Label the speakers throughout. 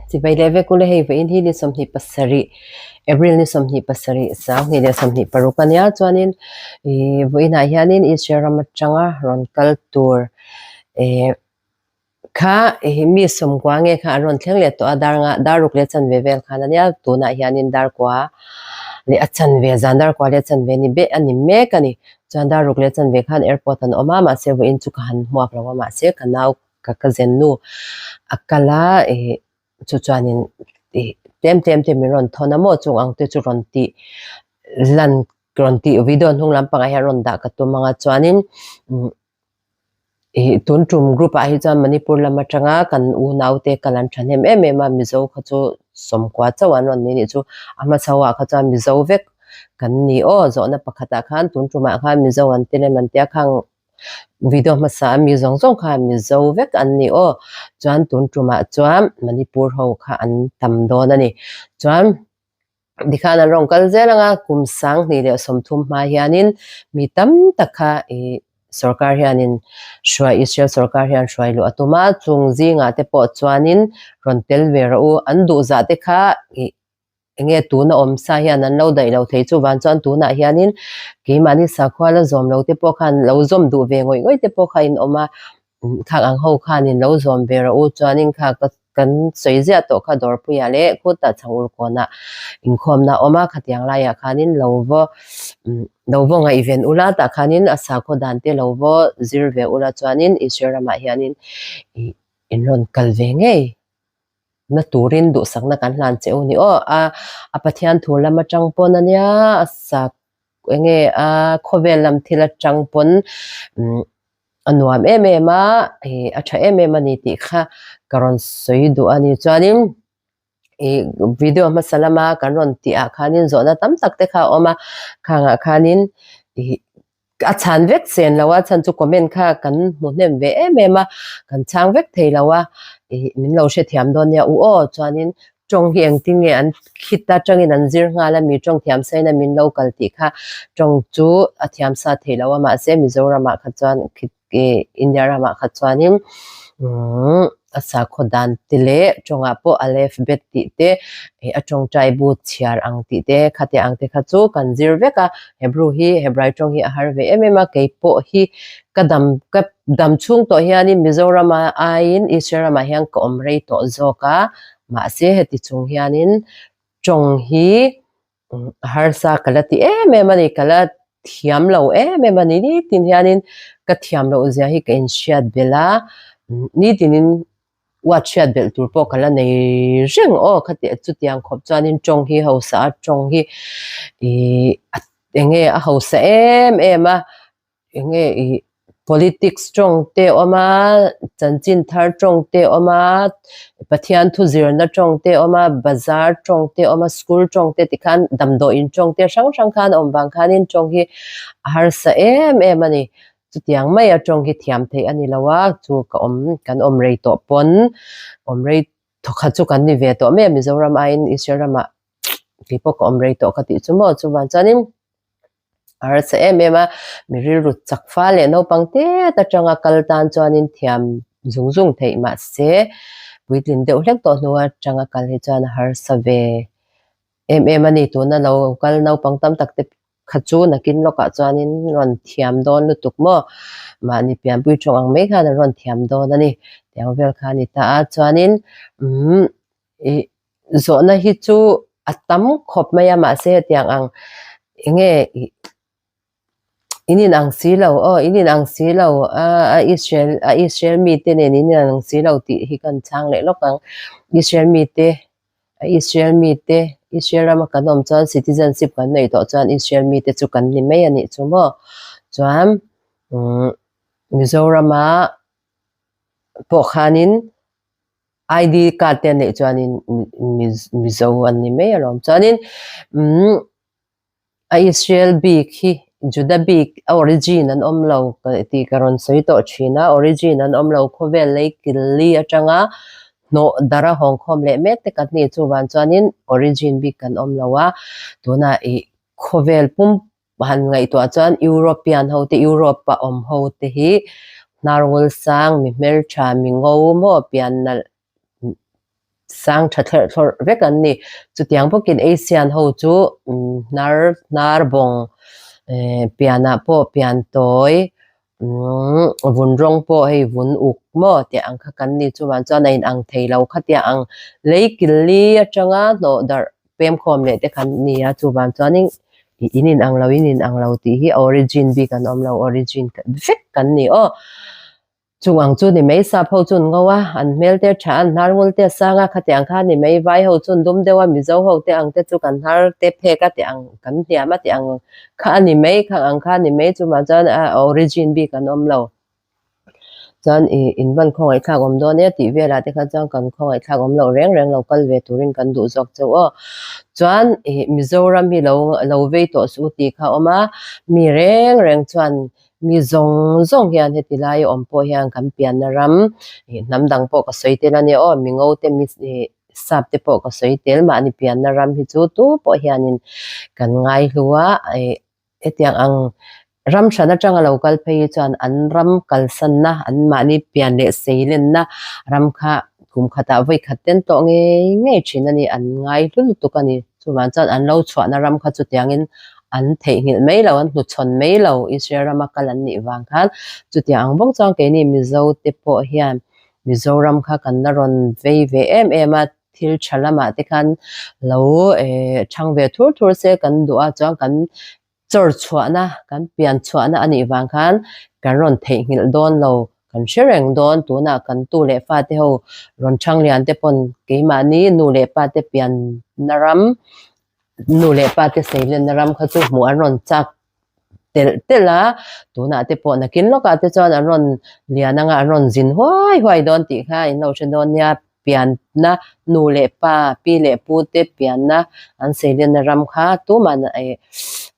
Speaker 1: Chibai leh vek ule hei vawiin hi ni 27 April ni 27 2026 a nia chuanin ih vawiinah hianin Israel ram atanga rawn kal tur eh kha ih mi sawmkua nge kha an rawn thleng leh tawh a dar nga dar ruk leh chanve vel khan a nia tunah hianin dar kua leh a chanve zan dar kua leh a chanve ni be a ni mek a ni chuan dar ruk leh chanve khan airport an awm a mahse vawiin chu ka han hmuak lo a mahse ka nau ka ka zen nu a kal a ih chu chuanin ih tlem tlem te min rawn thawn a maw chung ang te chu rawn tih lan rawn tih video hnung lampangah hian rawn dah ka tum ang a chuanin umm ih tun tum group ah hi chuan Manipur lam atanga kan unaute kal an thahnem em em a Mizo kha chu sawmkua chauh an rawn ni anih chu a hmasa ho ah kha chuan Mizo vek kan ni aw zawhna pakhatah khan tun tumah khan Mizo an tel em an tia khang Video hmasa a mi zawng zawng kha Mizo vek an ni aw. Chuan tun tumah chuan Manipur ho kha an tam dawn a ni. Chuan tikhan an rawn kal zel anga kum 2030 hma hianin mi tam tak kha ih sorkar hianin hruai Israel sorkar hian hruai luh a tum a, chung zingah te pawh chuanin rawn tel ve rawh u. An duhzah te kha ih Enge tuna awm sa hian an lo daih lo thei chu van chuan tunah hianin keimahni sakhua la zawm lo te pawh khan lo zawm duh ve ngawih ngawih te pawh kha in awm a, khang ang ho khanin lo zawm ve rawh u chuanin kha ka kan sawi ziah tawh kha dawrpuiah leh khutah chhang ur kawnah inkhawmna a awm a, khatiang laiah khanin lo vaw lo vaw ngaihven ula tah khanin a sakhaw dan te lo vaw zir ve ula chuanin Israel ramah hianin ih in rawn kal ve ngei. Na turin duhsakna kan hlan che u ni aw. A a Pathian thu lam atang pawn a nia, a sak enge a khawvel lam thil atang pawn umm a nuam em em a, ih a tha em em a ni tih kha ka rawn sawi duh a ni. Chuanin ih video hmasa lama kan rawn tih ah khanin zawhna tam tak te kha a awm a, khangah khanin ih A chhan vek chen lo a, chhan chu comment kha kan hmu hnem ve em em a, kan chhang vek thei lo a, ih min lo hrethiam dawn nia u aw, chuanin tawng hi engtin nge an khit a tangin an zir nghal a, mi tawng thiam sain a min lo kal tih kha tawng chu a thiam sa thei lo a, mahse Mizoramah kha chuan khit ih India ramah kha chuanin umm a sakhaw dan te leh tawngah pawh a left bet tih te ih a tawngtai bu chhiar ang tih te khatiang ang te kha chu kan zir vek a Hebrew hi Hebrai tawng hi a har ve em em a kei pawh hi ka dam ka dam chhung tawh hianin Mizoram a aiin Israel ramah hian ka awm rei tawh zawk a mahse heti chung hianin tawng hi a harsa ka la ti em em a ni ka la thiam lo em em a ni nitin hianin ka thiam loh zia hi ka inhriat belh a nitinin uat hriat belh tur pawh ka la nei reng aw khati chutiang khawp chuanin tawng hi hausa a tawng hi ih eng nge a hausa em em a eng nge ih politics tawng te a awm a chanchin thar tawng te a awm a Pathian thu zirna tawng te a awm a bazar tawng te a awm a school tawng te tikhan damdawiin tawng te hrang hrang khan a awm vang khanin tawng hi a harsa em em a ni. Chutiang mai a tawng hi thiam theih a ni lo a, chu ka awm kan awm rei tawh pawn awm rei thawkhat chu kan ni ve tawh mai a Mizoram aiin Israel ramah kei pawh ka awm rei tawh ka tih chu maw chuvang chuanin a harsa em em a, mi rilru chak fa leh naupang tet atanga kal tan chuanin thiam zung zung theih mahse puitlin deuh hlek tawh hnu atanga kal hi chuan a harsa ve em em a ni tuna lo kal naupang tam tak te Kha chu nakin lawkah chuanin rawn thiam dawn lutuk maw? Mahni pianpui tawng ang mai khan an rawn thiam dawn a ni. Tiang vel kha a ni ta a. Chuanin umm ih zawhna hi chu a tam khawp mai a mahse hetiang ang eng nge ih in inang si lo aw in inang si lo a a Israel a Israel mite nen in inang si lo tih hi kan chhang leh lawk ang. Israel mite A Israel mite, Israel rama kan awm chuan citizenship kan neih tawh chuan Israel mite chu kan ni mai a nih chu maw. Chuan umm Mizorama pawh khanin ID card te a neih chuanin Mizo an ni mai alawm. Chuanin umm A Israel bik hi Juda bik a origin an awm lo tih ka rawn sawi tawh thin a, origin an awm lo khawvel lei kil li atanga hnawh dar a hawngkhawm leh mek te kan nih chuvang chuanin origin bik kan awm lo a, tunah ih khawvel pum han ngaihtuah chuan European ho te Europe a awm ho te hi hnarngul sang mi hmeltha mi ngo maw pian nalh. Sang tha thlerh thlawrh vek an ni. Chutiang bawkin Asian ho chu hnar hnar bawng pianah pawh pian tawi vun rawng pawh hei vun uk maw tih ang kha kan ni. Chuvang chuan a inang thei lo kha tia ang lei kil li atanga hnawh darh pem khawm leh te kha an ni a. Chuvang chuanin in inang lo in inang lo tih hi origin bik an awm lo origin vek kan ni aw. Chung ang chu ni mai, sap ho chu an ngo a, an hmel te a tha a, an hnar ngul te a sang a, khatiang kha ni mai, vai ho chu an dum deuh a, mizo ho te ang te chu kan hnar te phek a tih ang, kan hniam a tih ang kha a ni mai, khang ang kha a ni mai, chuvang chuan a origin bik an awm lo. Chuan ih in van khawngaihthlak awm dawn e tih velah te kha chuan kan khawngaihthlak awm loh reng reng lo kal ve turin kan duh zawk chauh aw. Chuan ih Mizoram hi lo lo vei tawh suh u tih kha a awm a, mi reng reng chuan Mi zawng zawng hian heti lai a awm pawh hian kan pianna ram ih hnam dang pawh ka sawi tel a nia aw, mi ngo te mi ih sap te pawh ka sawi tel mahni pianna ram hi chu tu pawh hianin kan ngai hlu a ih hetiang ang ram hran atanga lo kal phei hi chuan an ram kalsanna an mahni pian leh seilenna ram kha kum khatah vawi khat ten tawh ngei ngei thin a ni an ngai hlu lutuk a ni. Chuvang chuan an lo chhuahna ram kha chutiangin an theihnghilh mai lo, an hnuchhawn mai lo Israel rama kal an nih vang khan. Chutiang ang bawk chuan keini Mizo te pawh hian Mizoram kha kan la rawn vei ve em em a, thil tha lamah te khan lo chhang ve thur thur se kan duh a, chuan kan chawr chhuahna, kan pian chhuahna a nih vang khan kan rawn theihnghilh dawn lo, kan hre reng dawn. Tunah kan tu leh fate ho rawn chhang lian te pawn keimahni nu leh pa te pianna ram, nu leh pa te seilenna ram kha chu hmuh an rawn chak telh telh a, tunah te pawh nakin lawkah te chuan an rawn lian anga an rawn zin huai huai dawn tih kha in lo hre dawn nia. Pianna nu leh pa, pi leh pu te pianna an seilenna ram kha tuman eh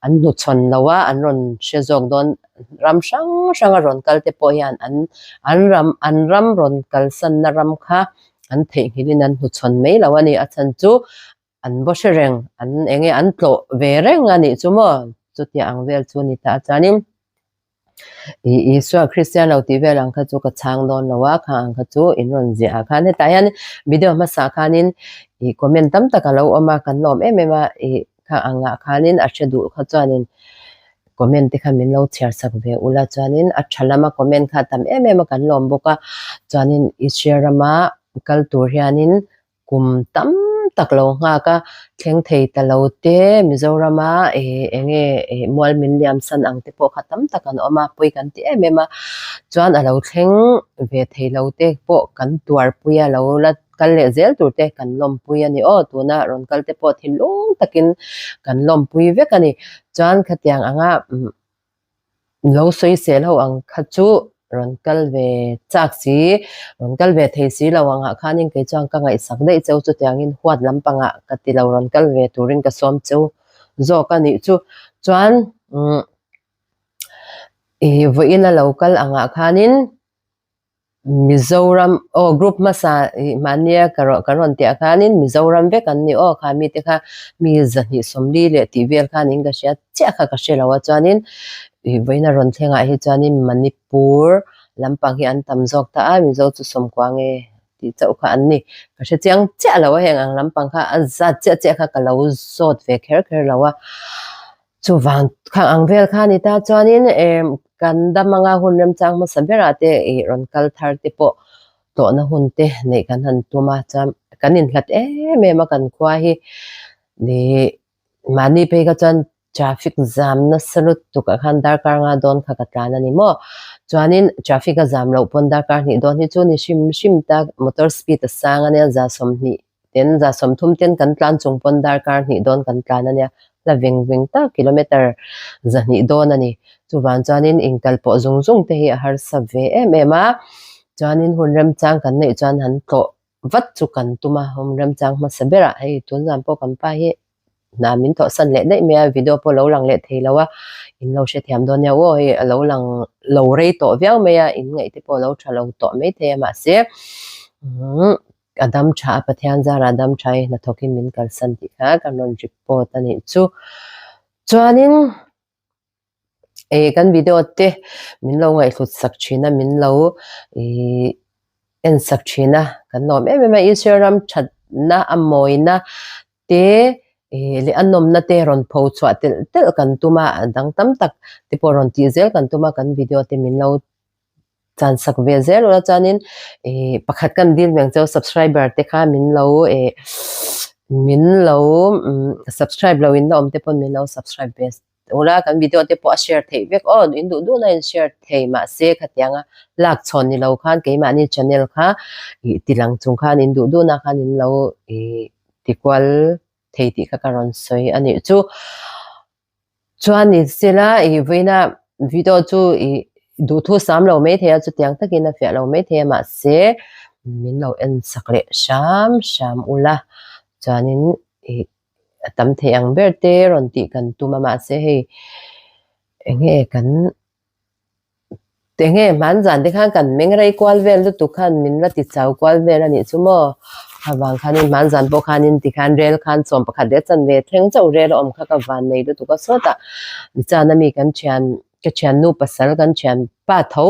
Speaker 1: an hnuchhawn lo a, an rawn hre zawk dawn. Ram hrang hranga rawn kal te pawh hian an an ram an ram rawn kalsanna ram kha an theihnghilhin an hnuchhawn mai lo a ni. A chhan chu an vaw hre reng, an eng nge an tlawh ve reng a nih chu maw? Chutiang ang vel chu a ni ta a chuanin Ih Isua Kristian lo tih vel ang kha chu ka chhang dawn lo a, khang ang kha chu in rawn ziah ah khan hetah hian video hmasa khanin ih comment tam tak a lo awm a, kan lawm em em a, ih khang ang ah khanin a hre duh kha chuanin comment te kha min lo chhiar sak ve ula chuanin a tha lama comment kha a tam em em a kan lawm bawk a, chuanin Israel rama kal tur hianin Kum tam tak lo nghak a, thleng thei ta lo te, Mizorama ih eng nge ih mual min liam san ang te pawh kha tam tak an awm a, pawi kan ti em em a. Chuan a lo thleng ve thei lo te pawh kan tuarpui a, lo la kal leh zel tur te kan lawmpui a ni aw. Tuna rawn kal te pawh thinlung takin kan lawmpui vek a ni. Chuan khatiang anga Lo sawisel ho ang kha chu rawn kal ve chak si, rawn kal ve thei si lo angah khanin kei chuan ka ngaihsak daih cheu chutiangin huat lampangah ka ti lo rawn kal ve turin ka sawm cheu zawk a nih chu. Chuan umm ih vawiin a lo kal angah khanin Mizoram aw group hmasa ih mahnia ka rawn kan rawn tih ah khanin Mizoram vek an ni aw kha mite kha mi zahnih sawmli leh tih vel khanin ka hria chiah kha ka hre lo a chuanin ih vawiin a rawn thleng ah hi chuanin Manipur lampang hi an tam zawk ta a Mizo chu sawmkua nge tih chauh kha an ni ka hre chiang chiah lo a heng ang lampang kha a zat chiah chiah kha ka lo zawt ve kher kher lo a. Chuvang kha ang vel kha ni ta chuanin eh kan dam anga hun remchang hmasa berah te ih rawn kal thar te pawh tawhna hun te neih kan han tum a chuan kan inhlat em em a kan khua hi ih mahni phei kha chuan traffic zam nasa lutuk ah khan darkar nga dawn kha ka tlan a ni maw chuanin traffic a zam loh pawn darkar hnih dawn hi chu ni hrim hrim ta motor speed a sang a nia za sawmhnih Ten za sawmthum ten kan tlan chung pawn darkar hnih dawn kan tlan a nia, hla veng veng tak kilometer zahnih dawn a ni. Chuvang chuanin inkal pawh zung zung te hi a harsa ve em em a, chuanin hun remchang kan neih chuan han tlawh vat chu kan tum a, hun remchang hmasa berah hei tun zan pawh kan pa hi hna min thawhsan leh daih mai a, video pawh lo lang leh thei lo a, in lo hrethiam dawn nia aw hei a lo lang lo rei tawh viau mai a, in ngaih te pawh a lo tha lo tawh maithei a mahse umm. A dam tha a, Pathian zara a dam tha i hnathawkin min kalsan tih kha kan rawn report a nih chu. Chuanin eh kan video te min lo ngaihhlut sak thin a, min lo ih en sak thin a, kan lawm em em a, Israel ram that thatna a mawina te leh a nawmna te rawn pho chhuah telh telh kan tum a, a dang tam tak te pawh rawn tih zel kan tum a, kan video te min lo chan sak ve zel ula chuanin ih pakhat kan dil veng chu subscriber te kha min lo ih min lo subscribe lo in la awm te pawn min lo subscribe ve ula kan video te pawh a share theih vek aw in duh duhna in share thei mahse khatianga lak chhawn ni lo khan keimahni channel kha ih ti lang chung khan in duh duhna khan in lo ih ti kual thei tih kha ka rawn sawi a nih chu. Chuan ni sela ih vawiina video chu ih duhthu sam lo mai thei a chutiang takin a fiah lo mai thei a mahse min lo en sak leh hram hram ula chuanin ih a tam thei ang ber te rawn tih kan tum a mahse hei eng nge kan Enge hmanzan te khan kan meng rei kual vel lutuk khan min la ti chau kual vel a nih chu maw? Avang khanin hmanzan pawh khanin tikhan rel khan sawm pakhat leh chanve thleng chauh rel a awm kha ka van nei lutuk a sawtah nichana mi kan thian ka thiannu pasal kan thian pa tho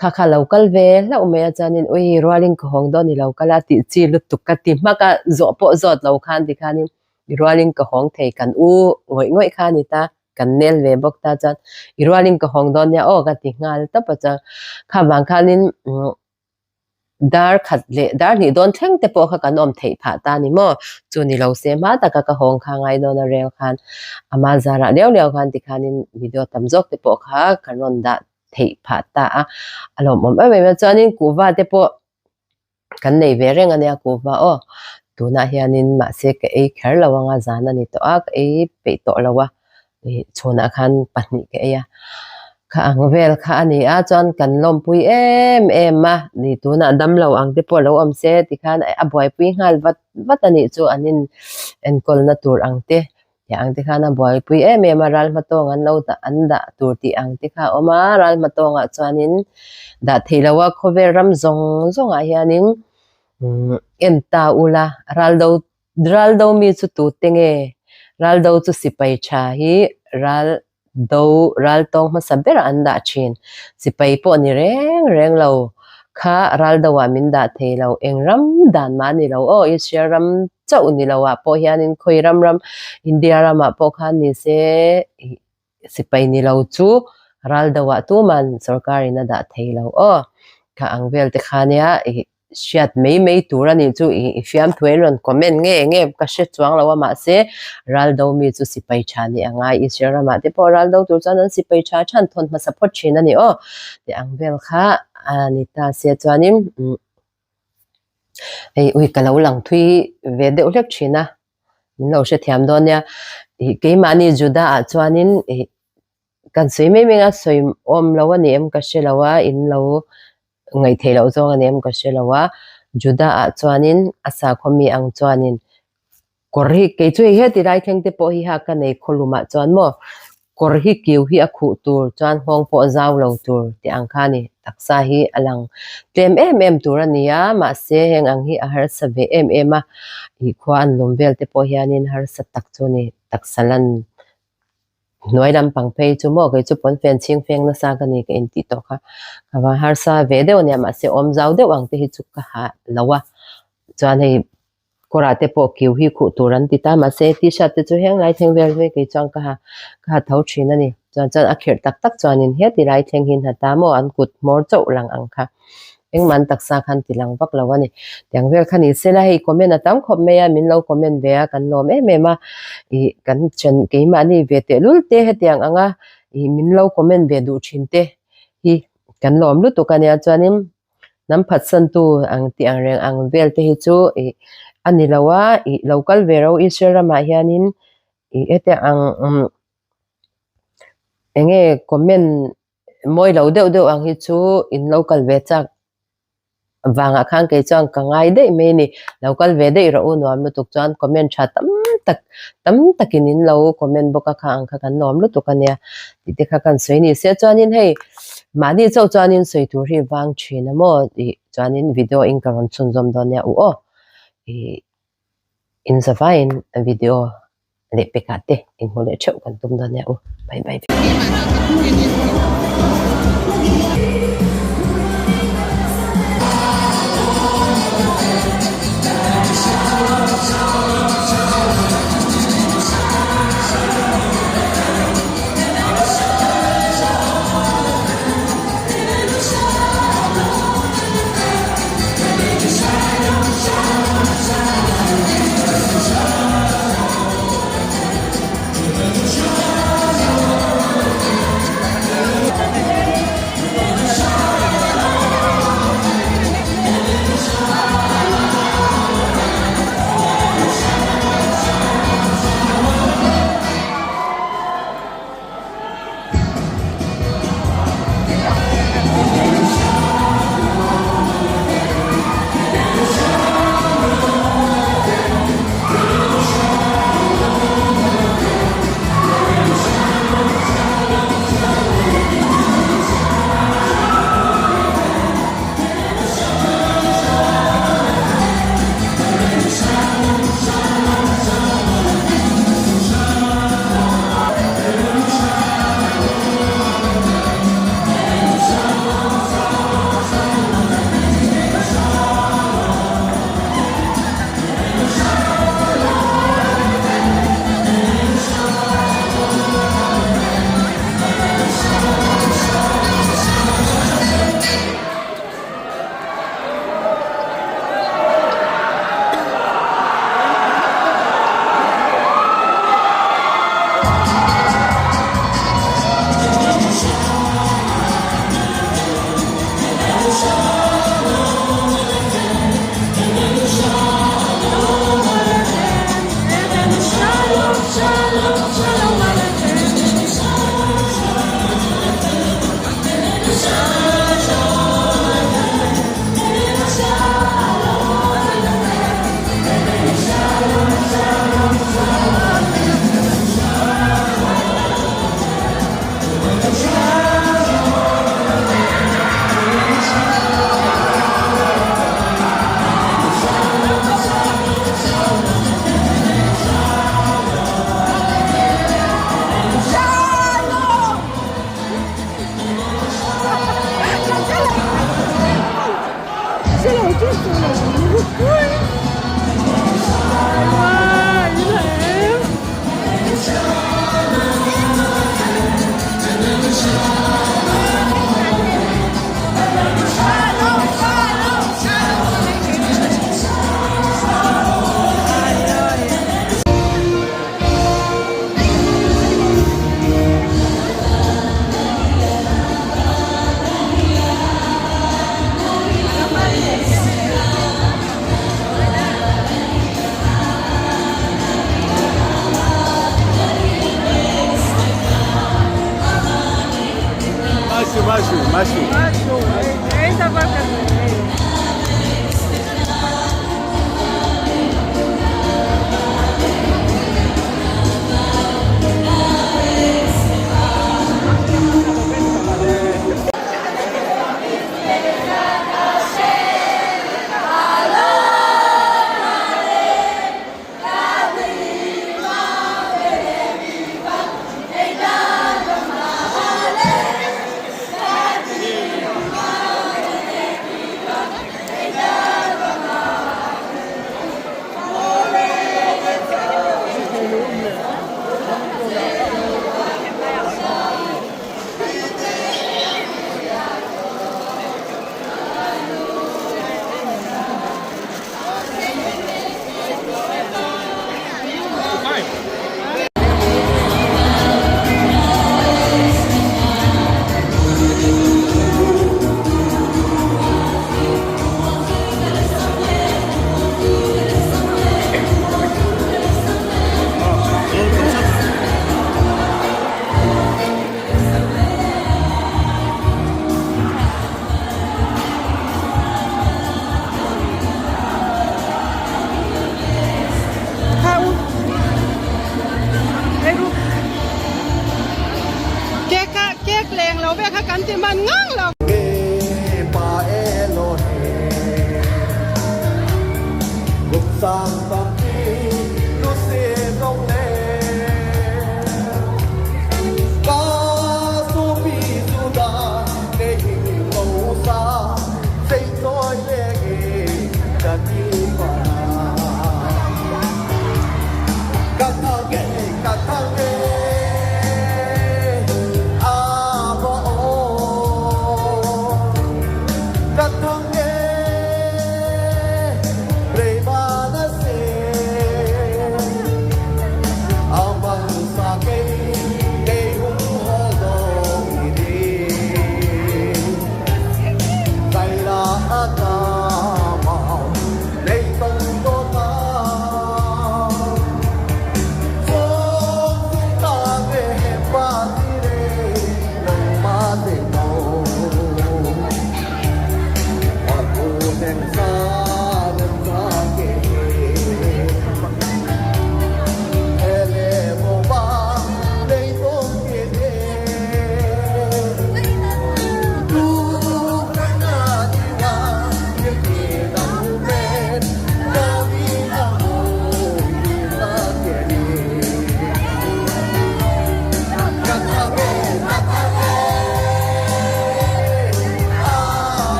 Speaker 1: kha kha lo kal ve hlauh mai a chuanin ui rualin ka hawng dawn i lo kal a tih chi lutuk ka ti hmak a zawh pawh zawt lo khan tikhanin i rualin ka hawng thei kan u ngawih ngawih kha a ni ta. Kan nel ve bawk ta chuan i rualin ka hawng dawn nia aw ka ti nghal tawp a chuan kha vang khanin dar khat leh dar hnih dawn thleng te pawh kha kan awm theih phah ta ni maw chu ni lo se hma taka ka hawng kha ngai dawn a rel khan ama zarah liau liau khan tikhanin video tam zawk te pawh kha kan rawn dah theih phah ta a a lawmawm em em a chuanin kuhva te pawh Kan nei ve reng a nia kuhva aw. Tunah hianin mahse ka ei kher lo anga zan a ni tawh a, ka ei peih tawh lo a, ih chhunah khan pahnih ka ei a. Kha ang vel kha a ni a, chuan kan lawmpui em em a, ni tunah damlo ang te pawh lo awm se tikhan a buaipui nghal vat vat a nih chu an in enkawlna tur ang te tih ang te khan a buaipui em em a, ral hmatawng an lo dah an dah tur tih ang te kha a awm a, ral hmatawngah chuanin dah theih loh a khawvel ram zawng zawngah hianin umm en ta ula ral do ral do mi chu tute nge ral do chu sipai tha hi ral do ral tawng hmasa berah an dah thin sipai pawh ni reng reng lo kha ral do ah min dah thei lo eng ram dan mah ni lo aw Israel ram chauh ni lo ah pawh hianin khawi ram ram India ramah pawh khan ni se ih sipai ni lo chu ral do ah tuman sorkar in a dah thei lo aw kha ang vel te kha nia ih hriat mai mai tur a nih chu ih i fiamthu in rawn comment nge nge ka hre chuang lo a mahse ral do mi chu sipai tha nih a ngai Israel ramah te pawh ral do tur chuan an sipai tha than thawn hmasa phawt thin a ni aw tih ang vel kha a ni ta se chuanin umm hei ui ka lo lang thui ve deuh hlek thin a min lo hrethiam dawn nia ih keimahni Juda ah chuanin ih Kan sawi mai mai a, sawi awm lo a ni em ka hre lo a, in lo ngaihtheih loh zawng a ni em ka hre lo a, Juda ah chuanin a sakhaw mi ang chuanin kawr hi kei chu hei heti lai thleng te pawh hi ha ka nei khawlum ah chuan maw kawr hi kiu hi a khuh tur chuan nghawng pawh zau lo tur tih ang kha a ni, taksa hi a lang tlem em em tur a ni a, mahse heng ang hi a harsa ve em em a, ih khua an lawm vel te pawh hianin harsa tak chu a ni, taksa lan Hnuai lampang phei chu maw kei chu pawnfen chhing feng nasa ka ni ka intih tawh kha ka va harsa ve deuh a nia mahse awm zau deuh ang te hi chu ka ha lo a chuan hei kawrah te pawh kiu hi khuh tur an ti ta mahse t-shirt te chu heng lai thleng vel hi kei chuan ka ha ka ha tho thin a ni chuan chuan a khirh tak tak chuanin heti lai thleng hi an ha ta maw an kut hmawr chauh lang ang kha. Engmah an taksa khan ti lang vak lo a ni. Tiang vel kha ni se la hei comment a tam khawp mai a, min lo comment ve a, kan lawm em em a. Ih kan chen keimahni ve tehlul te hetiang anga ih min lo comment ve duh thin te hi kan lawm lutuk a nia. Chuanin hnam phatsantu ang tih ang reng ang vel te hi chu ih a ni lo a, ih lo kal ve ro Israel ramah hianin ih hetiang ang umm eng nge comment Mawi lo deuh deuh ang hi chu in lo kal ve chak vangah khan kei chuan ka ngai daih mai a ni. Lo kal ve daih rawh u nuam lutuk chuan comment tha tam tak tam takin in lo comment bawk a kha ang kha kan nuam lutuk a nia tih te kha kan sawi ni se chuanin hei mahni chauh chuanin sawi tur hi vang thin a maw tih chuanin video in ka rawn chhunzawm dawn nia u aw ih in zavaiin video leh pekah te inhmu leh theuh kan tum dawn nia u. Bye bye.